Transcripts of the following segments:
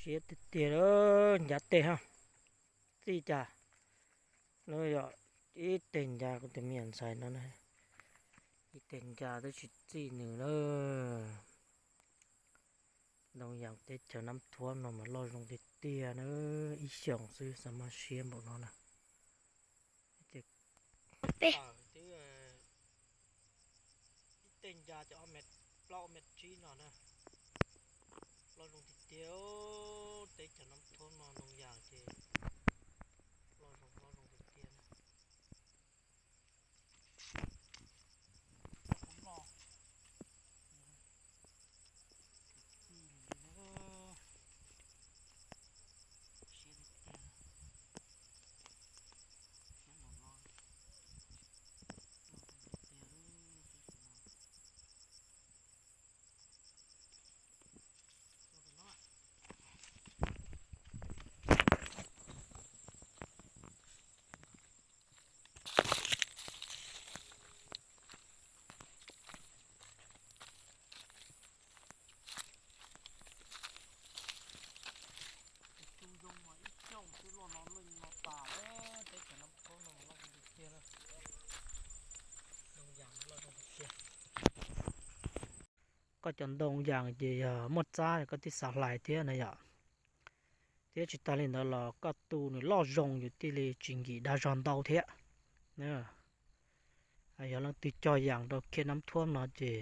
Siab tiag tiag lawm, ncav teg ha, txij cas. No yog ib teg ncas, kuv tus me nyuam ntxhais no na, ib teg ncas twb tsis txij nws lawm. Ntoo yas teb chaws Nab Thuab no mas loj zoo tiag tiag na, ib xyoos xwb xav mas siab npaum no na. Ib teg ncas ces ob mev plaub ob mev tsib no na, loj zoo tiag tiag. Teb chaws Nab Thuab no ntoo yas ces loj zoo loj zoo tiag tiag na. Tus zoo mas ib xyoos twb luaj no leej no tas, teb chaws Nab Thuab no mas loj zoo tiag tiag na. Ntoo yas loj zoo tiag tiag. Koj cov ntoo yas ces yog muaj txab koj thiaj xav hlais thiab na yom. Thiab tsis tas li ntawd los koj tu nws loj zoo yus thiaj li tsis nkim dag zog ntau thiab. Yog leej twg cog yas rau khej Nab Thuab no ces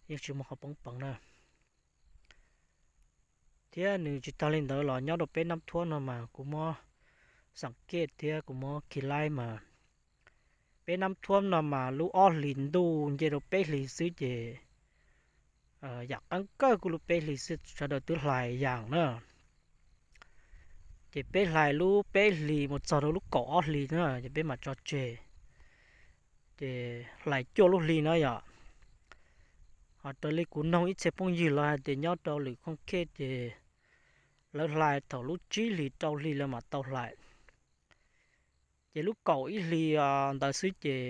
yeej tsis muaj qhov poob peev na. Thiab nws tsis tas li ntawd los nyob rau peb Nab Thuab no mas kuv muab xam kej thiab kuv muab khi laib mas peb Nab Thuab no mas lub ob hlis ntuj nce rau peb hlis xwb ces yam qeeb kawg kuj lub peb hlis xwb sawv daws twb hlais yas na. Ces peb hlais lub peb hlis mus txog rau lub kaum ob hlis na ces peb mam tso tseg. Ces hlais cuaj lub hli na yom. Ho raws li kuv noog ib txhia phooj ywg lawv hais tias nyob rau lwm khooj khej ces lawv hlais thaum lub tsib hlis rau hli lawv mam tau hlais. Ces lub kaum ib hli ntawd xwb ces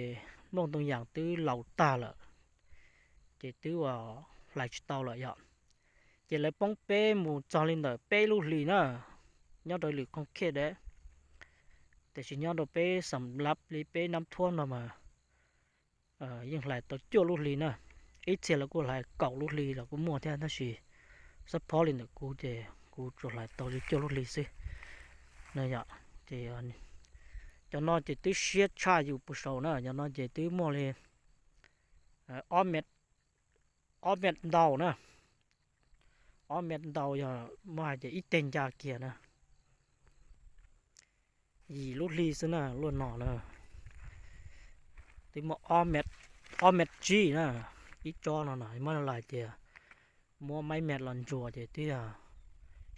nplooj ntoo yas twb laus tag lawm, ces twb ua hlais tsis tau lawm yom. Ces lawv poob peb mus txog li ntawm peb lub hli na, nyob rau lwm khooj khej dab. Tiam sis nyob rau peb xam lab li peb Nab Thuab no mas yeej hlais tau cuaj lub hli na. Ib txhia lawv kuj hlais kaum lub hli los kuj muaj thiab tab sis xab phob li ntawm kuv ces kuv tsuas hlais tau li cuaj lub hli xwb na yom. Ces cov no ces twb siab tshaj yus puas saum na, cov no ces twb muaj li ob mev ntau na. Ob mev ntau yog muab hais tias ib teg ncas kiag na, yim lub hli xwb na luaj no na. Twb muaj ob mev tsib na, ib tsob no na muab hais tias muab maib mev los ntsuas ces twb yog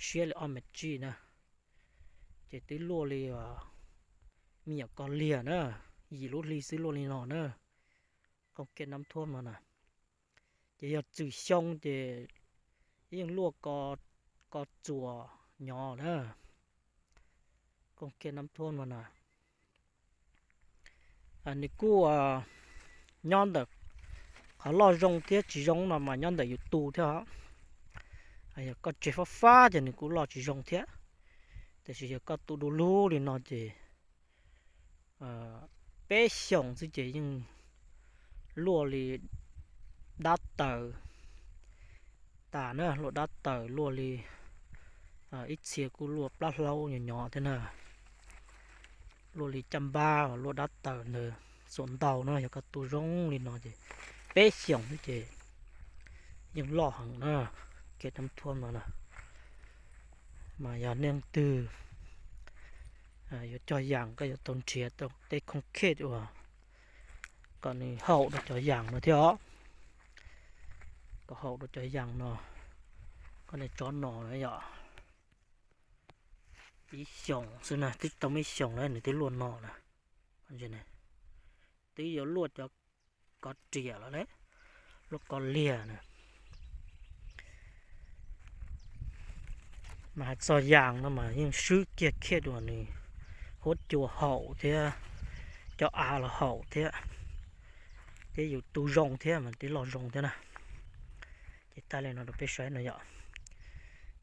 siab li ob mev tsib na. Ces twb luaj li me nyuam ko liag na, yim lub hli xwb luaj li no na. Kooj khej Nab Thuab no na, ces yog txwm xyoo ces yeej luaj ko txuas nyob na. Kooj khej Nab Thuab no na, nws kuj nyob ntawm qhov loj zoo thiab tsis zoo no mas nyob ntawm yus tu thiab os. Yog koj tseg fab fab ces nws kuj loj tsis zoo thiab, tiam sis yog koj tu du lug li no ces peb xyoos xwb ces yeej luaj li dab taws tas na, luaj dab taws luaj li ib txhia kuj luaj plab hlaub nyob nyob thiab na. Luaj li caj npab luaj dab taws ntawd xuas ntau na, yog koj tu zoo li no ces peb xyoos xwb ces yeej loj heev na. Khej Nab Thuab no na, mas yog leej twg yuav cog yas koj yuav tau nrhiav tau tej khooj khej uas kom nws haum rau cov yas no thiab os. Kom haum rau cov yas no, koj niag tsob no na yom. Ib xyoos xwb na, twb tau ib xyoos na nws twb luaj no na. Twb yuav luaj cov kov riam los, luaj kov liag na. Mas hais txog yas no mas yeej swb kiag khej uas nws huab cua haum thiab, cov av los haum thiab, thiab yus tu zoo thiab mas twb loj zoo thiab na. Ces tag li no rau peb saib no yom.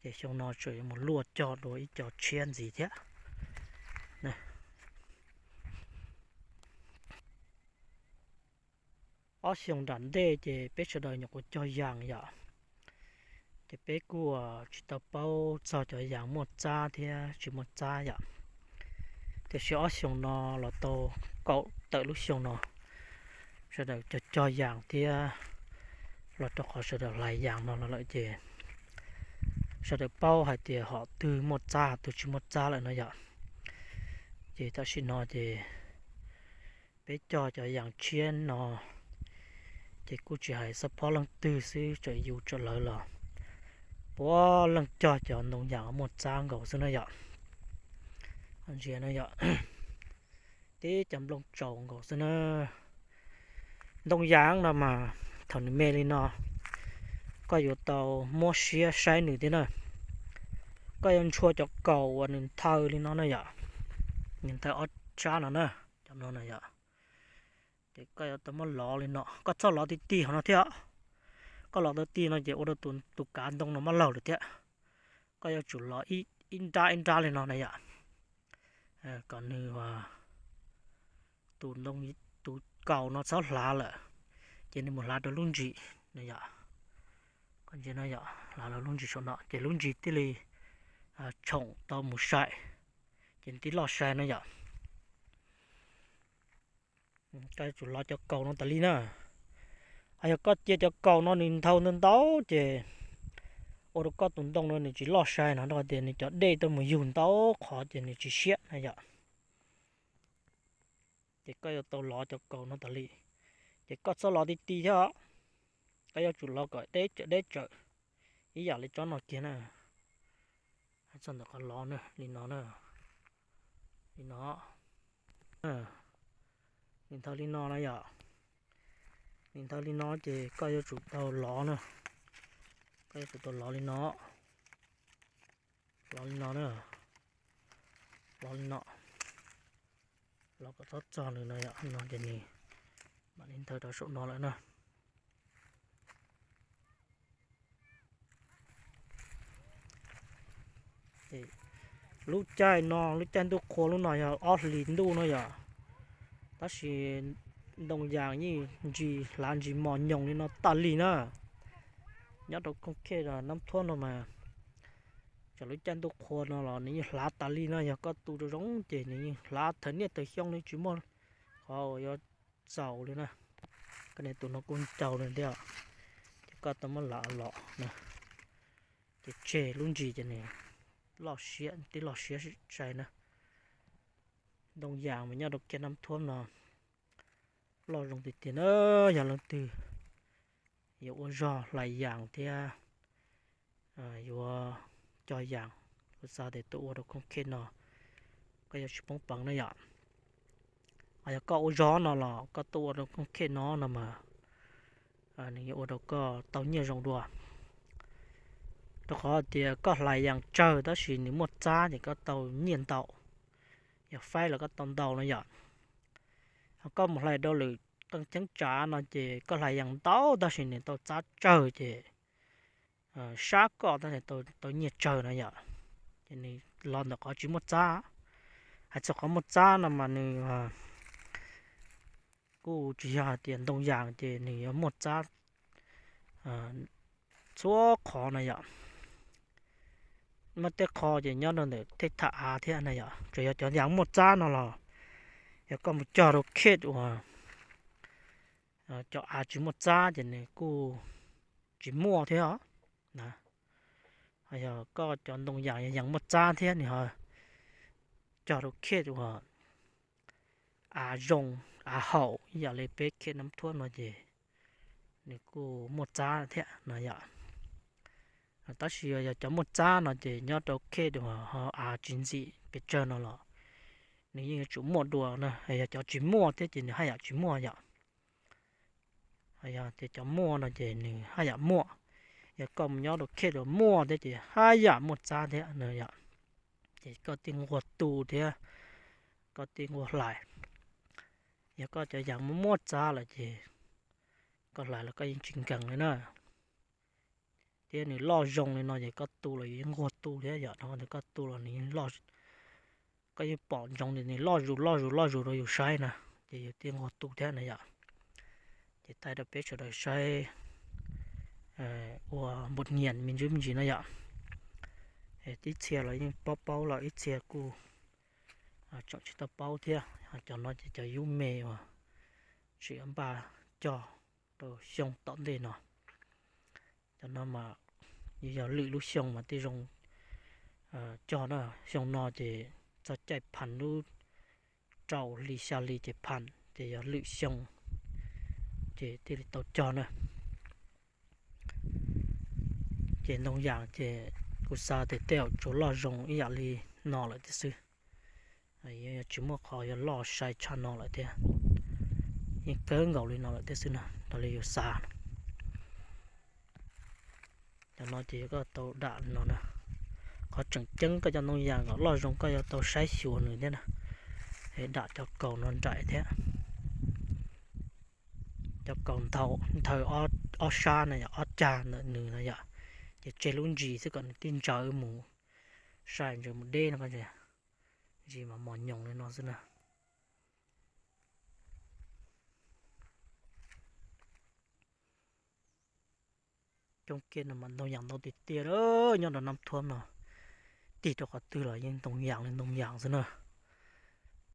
Ces xyoo no tseem yuav mus luaj cog dua ib co tshiab ntxiv thiab. Ob xyoos nram ntej ces peb sawv daws nyuam qhuav cog yas yom, ces peb kuj tsis tau paub txog cov yas muaj txab thiab tsis muaj txab yom. Tiam sis ob xyoos no los tau kaum tawm lub xyoo no, sawv daws cog cog yas thiab los rau qhov sawv daws hlais yas no los lawm ces sawv daws paub hais tias hom twg muaj txab hom twg tsis muaj txab lawm no yom. Ces tam sim no ces peb cog cov yas tshiab no ces kuj tsis hais xab phob leej twg xwb, txawm yus txawm lawv los puav leej cog cov ntoo yas muaj txab nkaus xwb na yom. Ntsia no yom, tib cov nplooj tsaus nkaus xwb na. Ntoo yas no mas thaum nws me li no, koj yuav tau muab siab saib nws thiab na. Koj yuav ntshua cov kaus uas nws nthaw li no na yom, nws nthaw ob sab no na, cov no na yom. Ces koj yuav tau muab lov li no, koj txhob lov ti ti hauv no thiab. Koj lov ti ti no ces ua rau tus kav ntoo no mab laug lawm thiab. Koj yuav tsum lov ib nrab ib nrab li no na yom, kom nws, tus ntoo, tus kaus no txhob hlav lawm, ces nws mus hlav rau lub ntsis no yom. Hlav rau lub ntsis saum no ces lub ntsis thiaj li tshoom tau mus sai, ces nws thiaj loj sai no yom. Koj yuav tsum lov cov kaus no tas li na. Ho yog koj cia cov kaus no nws nthau ntau ntau ces ua rau koj tus ntoo no nws tsis loj sai no, rau qhov tias nws cov dej tuaj mus yug ntau qhov ces nws tsis siab na yom. Ces koj yuav tau lov cov kaus no tas li. Ces koj txhob lov ti ti thiab os, koj yuav tsum lov kom deb tsawm deb tsawm ib yam li tsob no kiag na. Hais txog ntawm qhov lov na, li no na, li no, nws nthaw li no na yom. Nws nthaw li no ces koj yuav tsum tau lov na, koj yuav tsum tau lov li no, lov li no na, lov li no, lov kom txhob txog nws no yom, no ces nws mam li nthaw rau saum no lawm na. Lub caij no, lub caij ntuj qhua lub no yog ob hlis ntuj no yom, tab sis ntoo yas yeej ntsis hlav ntsis mos nyoos li no tas li na. Nyob rau Khooj Khej Nab Thuab no mas, txawm lub caij ntuj qhua no los nws yeej hlav tas li no, yog koj tu zoo zoo ces nws yeej hlav thawm niaj thawm xyoo li tsis muaj qhov uas yuav txaus li na. Koj niam tus no kuj ncaus li thiab, ces koj tau muab lam los na, ces tseg lub ntsis ces nws loj siab, tib loj siab sai na. Ntoo yas mas nyob rau Khej Nab Thuab no loj zoo tiag tiag na. Yog leej twg yuav ua zog hlais yas thiab yuav cog yas, kuv xav tias tuaj ua rau Khooj Khej no koj yuav tsis poob peev na yom. Ho yog koj ua zog no los koj tuaj ua rau Khooj Khej no no mas nws yuav ua rau koj tau nyiaj zoo dua. Rau qhov tias koj hlais yas tsawg tab sis nws muaj txab ces koj tau nyiaj ntau, yog faib los koj tau ntau no yom. Ho koj mus hlais rau lwm qee cheeb tsam no ces koj hlais yas ntau tab sis nws tau txab tsawg ces sab koj tab sis tau nyiaj tsawg no yom. Ces nws los ntawm qhov tsis muaj txab. Hais txog qhov muaj txab no mas nws kuj tsis yog hais tias ntoo yas ces nws yuav muaj txab txhua qhov na yom. Muaj tej qho ces nyob rau ntawm tej tham av thiab na yom, tsuas yog cov yas muaj txab no los yog koj mus cog rau khej uas cov av tsis muaj txab ces nws kuj tsis muaj thiab os. Ho yog koj cov ntoo yas yog yas muaj txab thiab nws ho cog rau khej uas av zoo, av haum ib yam li peb khej Nab Thuab no ces nws kuj muaj txab thiab no yom. Tab sis yog cov muaj txab no ces nyob rau khej uas ho av tsis ntxim pes tsawg no los nws yeej yuav tsum muaj dua na. Yog cov tsis muaj thiab ces nws haj yam tsis muaj yom. Yog tias cov muaj no ces nws haj yam muaj. Yog koj mus nyob rau khej uas muaj thiab ces haj yam muaj txab thiab no yom. Ces koj thiaj nquag tu thiab koj thiaj nquag hlais. Yog koj cov yas muaj muaj txab lawm ces koj hlais los koj yeej tsis nkees li na. thiab nws loj zoo li no ces koj tu los yus yeej nquag tu thiab yom. Rau qhov tias koj tu los nws yeej loj, koj yeej pom ntsoov tias nws loj zus loj zus loj zus rau yus saib na, ces yus thiaj nquag tu thiab na yom. Ces thaij rau peb sawv daws saib ua npus nyiam me ntsis me ntsis no yom. Ib txhia los yeej paub paub los ib txhia kuj tseem tsis tau paub thiab. Cov no ces cov yub me uas tseem npaj cog rau xyoo tom ntej no. Cov no mas yog lwm lub xyoo mas thiaj zoo cog na. Xyoo no ces txog caij phaj lub rau hli xya hli ces phaj, ces yog lwm xyoo ces thiaj li tau cog na. Ces ntoo yas ces kuv xav tias tej zaum tsuas loj zoo ib yam li no lawm thiab xwb. Yog tsis muaj qhov yuav loj sai tshaj no lawm thiab, yeej kawg nkaus li no lawm thiab xwb na, raws li yus xav. Cov no ces yog koj tau dam li no na. Qhov tseem ceeb koj cov ntoo yas kom loj zoo koj yuav tau saib xyuas nws thiab na. Es dam cov kaus no nraim thiab. Cov kaus nthaw ob sab na yom, ob cag ntawm nws na yom, ces tseg lub ntsis xwb kom nws tib ntsaws mus, sai ntsaws mus deb no, ntsis mas mos nyoos li no xwb na. Coob kiag no mas ntoo yas ntau tiag tiag, nyob rau Nab Thuab no, tig rau qhov twg los yeej ntoo yas li ntoo yas xwb na.